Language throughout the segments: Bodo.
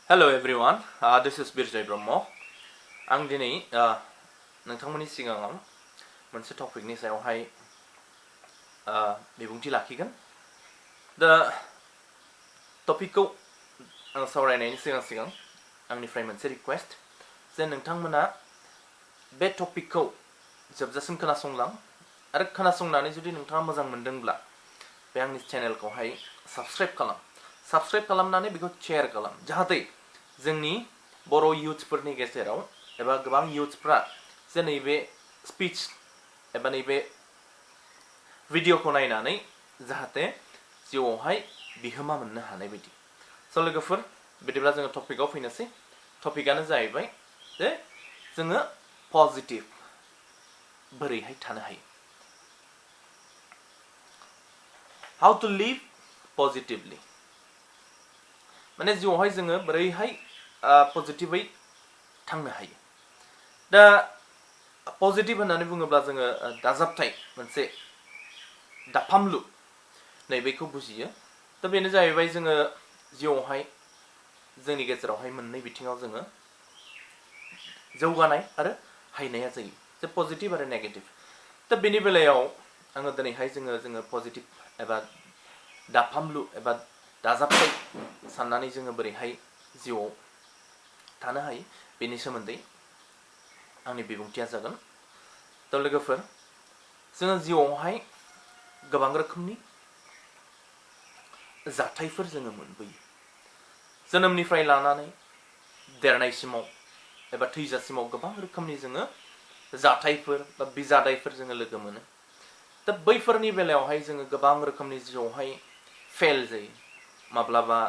Hello everyone, this is Birjay Brahmo. आं दिनै नोंथांमोननि सिगाङाव मोनसे टपिकनि सायावहाय बिबुंथि लाखिगोन। दा टपिकखौ आं सावरायनायनि सिगां आंनिफ्राय मोनसे रिक्वेस्ट जे नोंथांमोना बे टपिकखौ जोबजासिम खोनासंलां आरो खोनासंनानै जुदि नोंथाङा मोजां मोनदोंब्ला बे आंनि चेनेलखौहाय साबस्क्राइब खालामनानै बेखौ शेयार खालाम जाहाथे जोंनि बर' युथफोरनि गेजेराव एबा गोबां युथफ्रा जे नैबे स्पिच एबा नैबे भिडिअखौ नायनानै जाहाथे जिउआवहाय बिहोमा मोननो हानाय बायदि। स' लोगोफोर बिदिब्ला जोङो टपिकआव फैनोसै। टपिकआनो जाहैबाय जे जोङो पजिटिभ बोरैहाय थानो हायो। हाउ टु लिभ पजिटिभलि, माने जिउआवहाय जोङो बोरैहाय पजिटिभै थांनो हायो। दा पजिटिभ होननानै बुङोब्ला जोङो दाजाबथाय मोनसे दाफामलु नैबेखौ बुजियो। दा बेनो जाहैबाय जोङो जिउआवहाय जोंनि गेजेरावहाय मोननै बिथिङाव जोङो जौगानाय आरो हायनाया जायो, जे पजिटिभ आरो नेगेटिभ। दा बेनि बेलायाव आङो दिनैहाय जोङो पजिटिभ एबा दाफामलु एबा दाजाबथाय साननानै जोङो बोरैहाय जिउआव थानो हायो बेनि सोमोन्दै आंनि बिबुंथिया जागोन। थ' लोगोफोर जोङो जिउआवहाय गोबां रोखोमनि जाथायफोर जोङो मोनबोयो। जोनोमनिफ्राय लानानै देरनायसिमाव एबा थैजासिमाव गोबां रोखोमनि जोङो जाथायफोर बा बिजादायफोर जोङो लोगो मोनो। दा बैफोरनि बेलायावहाय जोङो गोबां रोखोमनि जिउआवहाय फेल जायो। माब्लाबा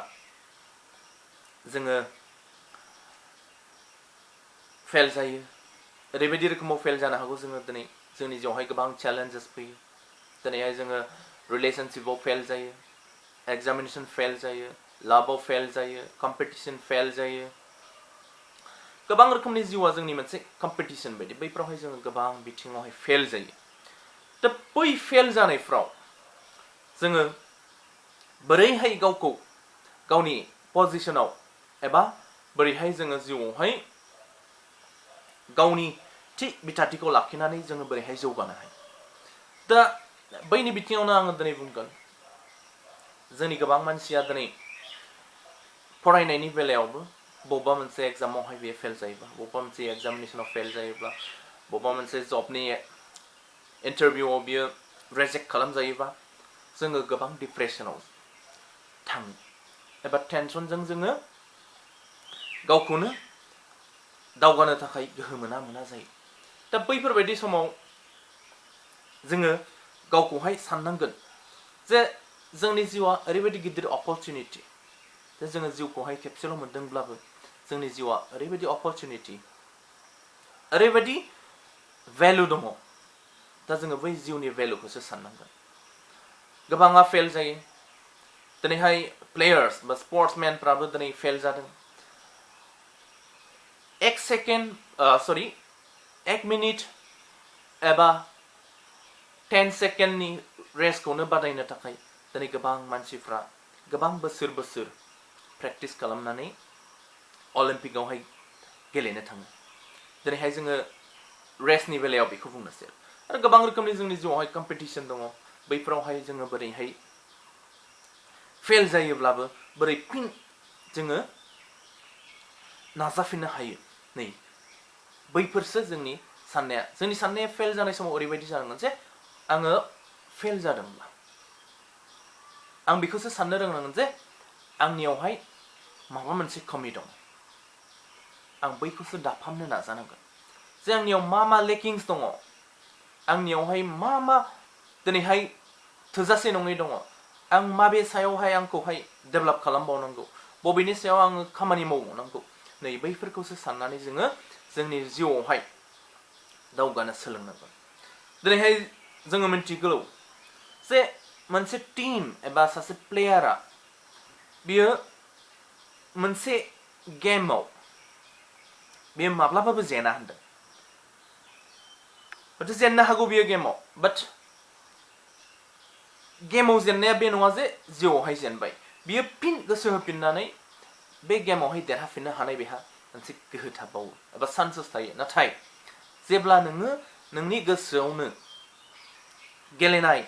जोङो फेल जायो, ओरैबायदि रोखोमाव फेल जानो हागौ जोङो दिनै जोंनि जिउआवहाय गोबां चेलेन्जेस फैयो। दिनैहाय जोङो रिलेशनशिपआव फेल जायो, एग्जामिनेशन फेल जायो, लाभआव फेल जायो, कम्पिटिशन फेल जायो। गोबां रोखोमनि जिउआ जोंनि मोनसे कम्पिटिशन बायदि, बैफोरावहाय जोङो गोबां बिथिङावहाय फेल जायो। दा बै फेल जानायफ्राव जोङो बोरैहाय गावखौ गावनि पजिशनाव एबा बोरैहाय जोङो जिउआवहाय गावनि थि बिथाथिखौ लाखिनानै जोङो बोरैहाय जौगानो हायो। दा बैनि बिथिङावनो आङो दिनै बुंगोन, जोंनि गोबां मानसिया दिनै फरायनायनि बेलायावबो बबेबा मोनसे एग्जामावहाय बेयो फेल जायोबा, बबेबा मोनसे एग्जामिनेशनाव फेल जायोब्ला, बबेबा मोनसे जबनि इन्टारभिउआव बियो रिजेक्ट खालामजायोबा जोङो गोबां डिप्रेसनाव थाङो एबा टेनसनजों जोङो गावखौनो दावगानो थाखाय गोहो मोना जायो। दा बैफोरबायदि समाव जोङो गावखौहाय साननांगोन जे जोंनि जिउआ ओरैबायदि गिदिर अपरचुनिटि, जे जोङो जिउखौहाय खेबसेल' मोनदोंब्लाबो जोंनि जिउआ ओरैबायदि अपरचुनिटि, ओरैबायदि भेलु दङ। दा जोङो बै जिउनि भेलुखौसो साननांगोन। गोबाङा फेल जायो। दिनैहाय प्लेयार्स बा स्पर्ट्समेनफ्राबो दिनै फेल जादों। एक मिनिट एबा 10 सेकेन्डनि रेसखौनो बादायनो थाखाय दिनै गोबां मानसिफ्रा गोबां बोसोर प्रेक्टिस खालामनानै अलिम्पिकआवहाय गेलेनो थाङो। दिनैहाय जोङो रेसनि बेलायाव बेखौ बुंनोसै। आरो गोबां रोखोमनि जोंनि जिउआवहाय कम्पिटिशन दङ। बैफोरावहाय जोङो बोरैहाय फेल जायोब्लाबो बोरै फिन जोङो नाजाफिननो हायो, नै बैफोरसो जोंनि साननाया फेल जानाय समाव ओरैबायदि जानांगोन जे आङो फेल जादोंब्ला आं बेखौसो साननो रोंनांगोन जे आंनियावहाय माबा मोनसे खमि दं। आं बैखौसो दाफामनो नाजानांगोन जे आंनियाव मा लेकिंस दङ, आंनियावहाय मा दिनैहाय थोजासे नङै दङ, आं माबे सायावहाय आंखौहाय डेभेलप खालामबावनांगौ, बबेनि सायाव आङो खामानि मावबावनांगौ, नै बैफोरखौसो साननानै जोङो जोंनि जिउआवहाय दावगानो सोलोंनांगोन। दिनैहाय जोङो मिन्थिगौ जे मोनसे टीम एबा सासे प्लेयारा बियो मोनसे गेमाव बियो माब्लाबाबो जेना होनदों। जेननो हागौ बियो गेमाव, बाट गेमाव जेननाया बे नङा जे जिउआवहाय जेनबाय। बियो फिन गोसो होफिननानै बे गेमावहाय देरहाफिननो हानाय बेहा मोनसे गोहो थाबावो एबा चान्सेस थायो। नाथाय जेब्ला नोङो नोंनि गोसोआवनो गेलेनाय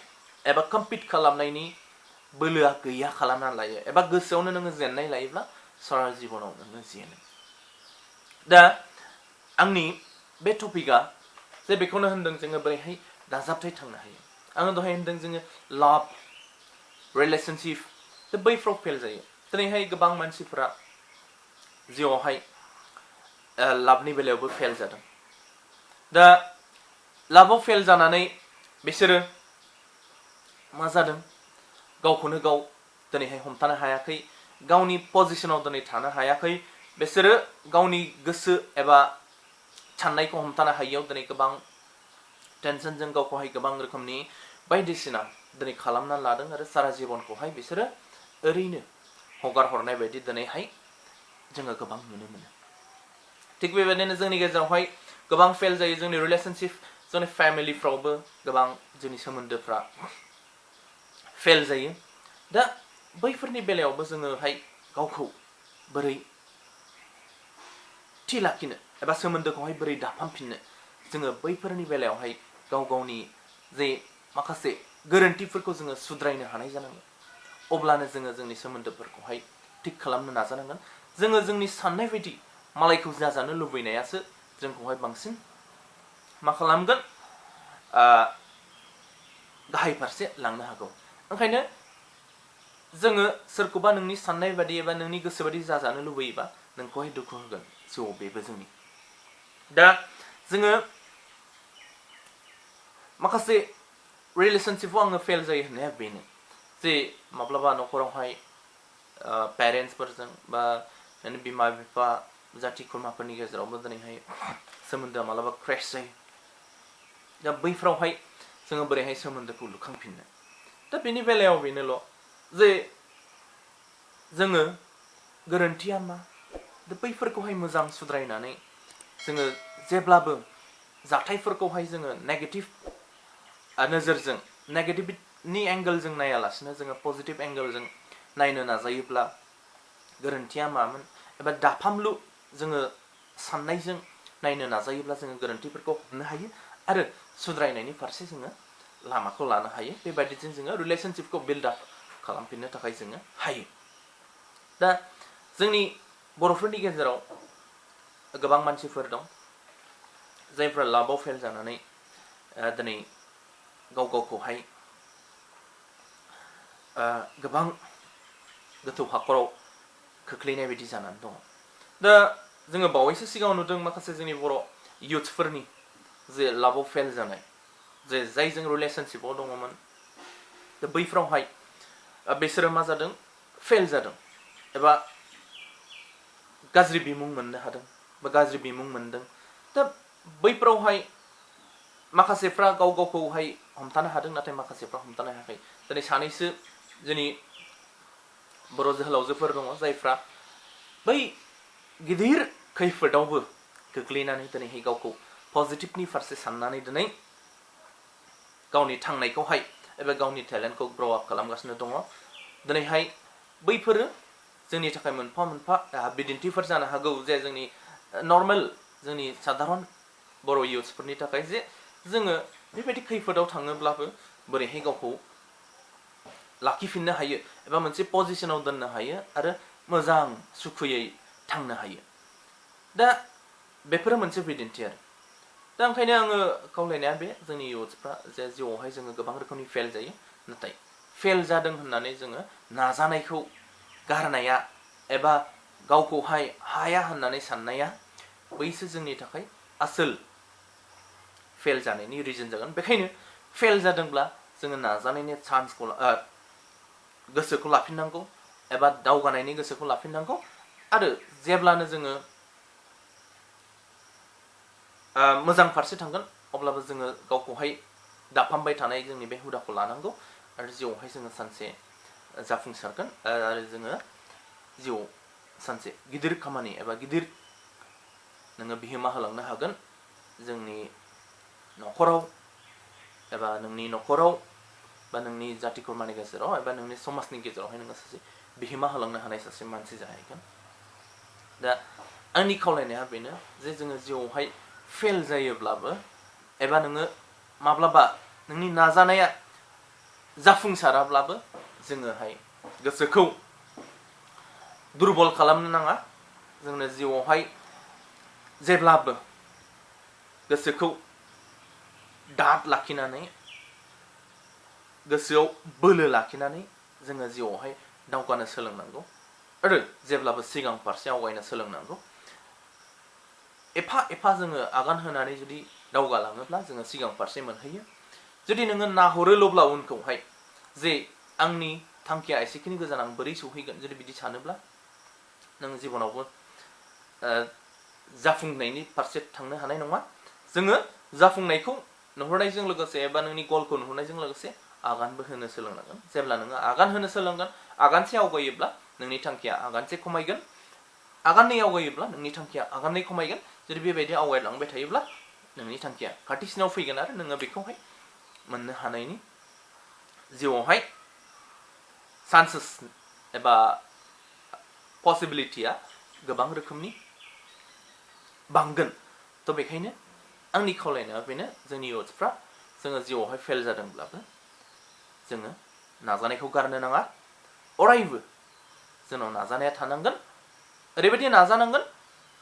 एबा कम्पिट खालामनायनि बोलोआ गैया खालामना लायो एबा गोसोआवनो नोङो जेननाय लायोब्ला सारा जिबनाव नोङो जेनो। दा आंनि बे टपिकआ जे बेखौनो होनदों जोङो बोरैहाय दाजाबथाय थांनो हायो। आङो दहाय होनदों जोङो लाभ रिलेशनशिप दा बैफ्राव फेल जायो। दिनैहाय गोबां मानसिफोरा जिउआवहाय लाभनि बेलायावबो फेल जादों। दा लाभआव फेल जानानै बिसोरो मा जादों गावखौनो गाव दिनैहाय हमथानो हायाखै, गावनि पजिशनाव दिनै थानो हायाखै, बिसोरो गावनि गोसो एबा साननायखौ हमथानो हायियाव दिनै गोबां टेनसनजों गावखौहाय गोबां रोखोमनि बायदिसिना दिनै खालामना लादों आरो सारा जिबनखौहाय बिसोरो ओरैनो हगार हरनाय बायदि दिनैहाय जोङो गोबां नुनो मोनो। थिग बेबायदिनो जोंनि गेजेरावहाय गोबां फेल जायो। जोंनि रिलेशनशिप, जोंनि फेमिलिफ्रावबो गोबां जोंनि सोमोन्दोफ्रा फेल जायो। दा बैफोरनि बेलायावबो जोङोहाय गावखौ बोरै थि लाखिनो एबा सोमोन्दोखौहाय बोरै दाफामफिननो, जोङो बैफोरनि बेलायावहाय गाव गावनि जे माखासे गोरोन्थिफोरखौ जोङो सुद्रायनो हानाय जानांगोन। अब्लानो जोङो जोंनि सोमोन्दोफोरखौहाय थिग खालामनो नाजानांगोन। जोङो जोंनि साननाय बायदि मालायखौ जाजानो लुबैनायासो जोंखौहाय बांसिन मा खालामगोन गाहाय फारसे लांनो हागौ। ओंखायनो जोङो सोरखौबा नोंनि साननाय बादि एबा नोंनि गोसो बादि जाजानो लुबैयोबा नोंखौहाय दुखु होगोन जिउआव, बेबो जोंनि। दा जोङो माखासे रिलेशनशिपआव आङो फेल जायो होननाया बेनो जे माब्लाबा न'खरावहाय पेरेन्टसफोरजों बा बिमा बिफा जाथि खुरमाफोरनि गेजेरावबो दिनैहाय सोमोन्दोआ मालाबा क्रेश जायो। दा बैफ्रावहाय जोङो बोरैहाय सोमोन्दोखौ लुखांफिननो। दा बेनि बेलायाव बेनोल' जे जोङो गोरोन्थिया मा, दा बैफोरखौहाय मोजां सुद्रायनानै जोङो जेब्लाबो जाथायफोरखौहाय जोङो नेगेटिभ नोजोरजों, नेगेटिभनि एंगोलजों नायालासिनो जोङो पजिटिभ एंगोलजों नायनो नाजायोब्ला गोरोन्थिया मामोन एबा दाफामलु जोङो साननायजों नायनो नाजायोब्ला जोङो गोरोन्थिफोरखौ हमनो हायो आरो सुद्रायनायनि फारसे जोङो लामाखौ लानो हायो। बेबायदिजों जोङो रिलेशनशिपखौ बिल्ड आप खालामफिननो थाखाय जोङो हायो। दा जोंनि बर'फोरनि गेजेराव गोबां मानसिफोर दं जायफ्रा लाभआव फेल जानानै दिनै गाव गावखौहाय गोबां गोथौ हाखराव खोख्लैनाय बायदि जानानै दङ। दा जोङो बावैसो सिगाङाव नुदों माखासे जोंनि बर' इयुथ्सफोरनि जे लाभआव फेल जानाय, जे जायजों रिलेशनशिपआव दङमोन, दा बैफ्रावहाय बिसोरो मा जादों फेल जादों एबा गाज्रि बिमुं मोननो हादों बा गाज्रि बिमुं मोनदों। दा बैफ्रावहाय माखासेफ्रा गाव गावखौहाय हमथानो हादों, नाथाय माखासेफ्रा हमथानो हायाखै। दिनै सानैसो जोंनि बर' जोहोलावजोफोर दङ जायफ्रा बै गिदिर खैफोदावबो गोग्लैनानै दिनैहाय गावखौ पजिटिभनि फारसे साननानै दिनै गावनि थांनायखौहाय एबा गावनि टेलेन्टखौ ग्र' आप खालामगासिनो दङ। दिनैहाय बैफोरो जोंनि थाखाय मोनफा मोनफा बिदिन्थिफोर जानो हागौ जे जोंनि नर्मेल, जोंनि साधारन बर' इयुथ्सफोरनि थाखाय जे जोङो बेबायदि खैफोदाव थाङोब्लाबो बोरैहाय गावखौ लाखिफिननो हायो एबा मोनसे पजिशनाव दोननो हायो आरो मोजां सुखुयै थांनो हायो। दा बेफोरो मोनसे बिदिन्थि आरो। दा ओंखायनो आङो खावलायनाया बे जोंनि इयुथ्सफ्रा जे जिउआवहाय जोङो गोबां रोखोमनि फेल जायो, नाथाय फेल जादों होननानै जोङो नाजानायखौ गारनाया एबा गावखौहाय हाया होननानै साननाया बैसो जोंनि थाखाय आसोल फेल जानायनि रिजन जागोन। बेखायनो फेल जादोंब्ला जोङो नाजानायनि चान्सखौ गोसोखौ लाफिननांगौ एबा दावगानायनि गोसोखौ लाफिननांगौ आरो जेब्लानो जोङो मोजां फारसे थांगोन अब्लाबो जोङो गावखौहाय दाफामबाय थानाय जोंनि बे हुदाखौ लानांगौ आरो जिउआवहाय जोङो सानसे जाफुंसारगोन आरो जोङो जिउआव सानसे गिदिर खामानि एबा गिदिर नोङो बिहोमा होलांनो हागोन जोंनि न'खराव एबा नोंनि न'खराव बा नोंनि जाथि खुरमानि गेजेराव एबा नोंनि समाजनि गेजेरावहाय नोङो सासे बिहोमा होलांनो हानाय सासे मानसि जाहैगोन। दा आंनि खावलायनाया बेनो जे जोङो जिउआवहाय फेल जायोब्लाबो एबा नोङो माब्लाबा नोंनि नाजानाया जाफुंसाराब्लाबो जोङोहाय गोसोखौ दुरबल खालामनो नाङा। जोंनो जिउआवहाय जेब्लाबो गोसोखौ दाद लाखिनानै गोसोआव बोलो लाखिनानै जोङो जिउआवहाय दावगानो सोलोंनांगौ आरो जेब्लाबो सिगां फारसे आवगायनो सोलोंनांगौ। एफा एफा जोङो आगान होनानै जुदि दावगालाङोब्ला जोङो सिगां फारसे मोनहैयो। जुदि नोङो नाहरोल'ब्ला उनखौहाय जे आंनि थांखिया एसेखिनि गोजान आं बोरै सौहैगोन जुदि बिदि सानोब्ला नों जिबनावबो जाफुंनायनि फारसे थांनो हानाय नङा। जोङो जाफुंनायखौ नुहुरनायजों लोगोसे एबा नोंनि गलखौ नुहुरनायजों लोगोसे आगानबो होनो सोलोंनांगोन। जेब्ला नोङो आगान होनो सोलोंगोन, आगानसे आवगायोब्ला नोंनि थांखिया आगानसे खमायगोन, आगाननै आवगायोब्ला नोंनि थांखिया आगाननै खमायगोन। जुदि बेबायदि आवगायलांबाय थायोब्ला नोंनि थांखिया खाथिसिनाव फैगोन आरो नोङो बेखौहाय मोननो हानायनि जिउआवहाय चान्सेस एबा पसिबिलिटिया गोबां रोखोमनि बांगोन। थ' बेखायनो आंनि खावलायनाया बेनो जोंनि इउथ्सफ्रा जोङो जिउआवहाय फेल जादोंब्लाबो जोङो नाजानायखौ गारनो नाङा। अरायबो जोंनाव नाजानाया थानांगोन। ओरैबायदि नाजानांगोन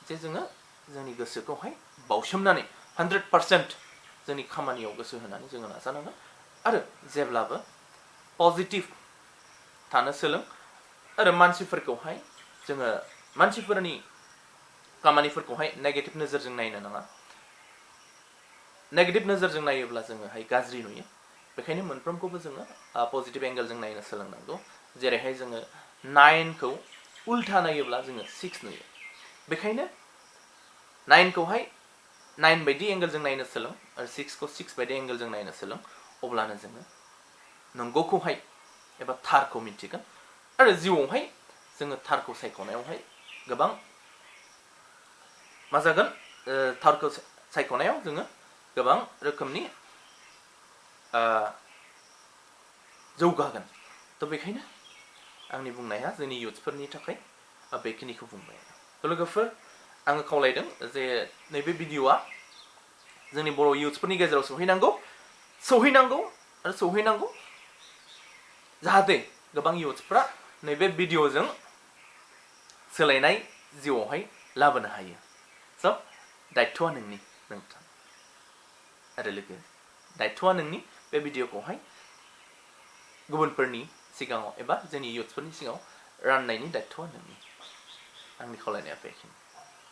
जे जोङो जोंनि गोसोखौहाय बावसोमनानै 100% जोंनि खामानियाव गोसो होनानै जोङो नाजानांगोन आरो जेब्लाबो पजिटिभ थानो सोलों आरो मानसिफोरखौहाय जोङो मानसिफोरनि खामानिफोरखौहाय नेगेटिभ नोजोरजों नायनो नाङा। नेगेटिभ नोजोरजों नायोब्ला जोङोहाय गाज्रि नुयो। बेखायनो मोनफ्रोमखौबो जोङो पजिटिभ एंगेलजों नायनो सोलोंनांगौ। जेरैहाय जोङो 9खौ उल्था नायोब्ला जोङो 6 नुयो। बेखायनो 9खौहाय 9 बायदि एंगेलजों नायनो सोलों आरो 6खौ 6 बायदि एंगेलजों नायनो सोलों। अब्लानो जोङो नंगौखौहाय एबा थारखौ मिन्थिगोन आरो जिउआवहाय जोङो थारखौ सायख'नायावहाय गोबां मा जागोन, थारखौ सायख'नायाव जोङो गोबां रोखोमनि जौगागोन। थ' बेखायनो आंनि बुंनाया जोंनि इउथ्सफोरनि थाखाय बेखिनिखौ बुंबाय। थ' लोगोफोर आङो खावलायदों जे नैबे भिडिअ'आ जोंनि बर' इउथ्सफोरनि गेजेराव सौहैनांगौ आरो सौहैनांगौ जाहाथे गोबां इउथ्सफ्रा नैबे भिडिअ'जों सोलायनाय जिउआवहाय लाबोनो हायो। स' दायथ'आ नोंनि नोंथां आरो लोगो, दायथ'आ नोंनि बे भिडिअ'खौहाय गुबुनफोरनि सिगाङाव एबा जोंनि इउथ्सफोरनि सिगाङाव राननायनि दायथ'आ नोंनि। आंनि खावलायनाया बेखिनि।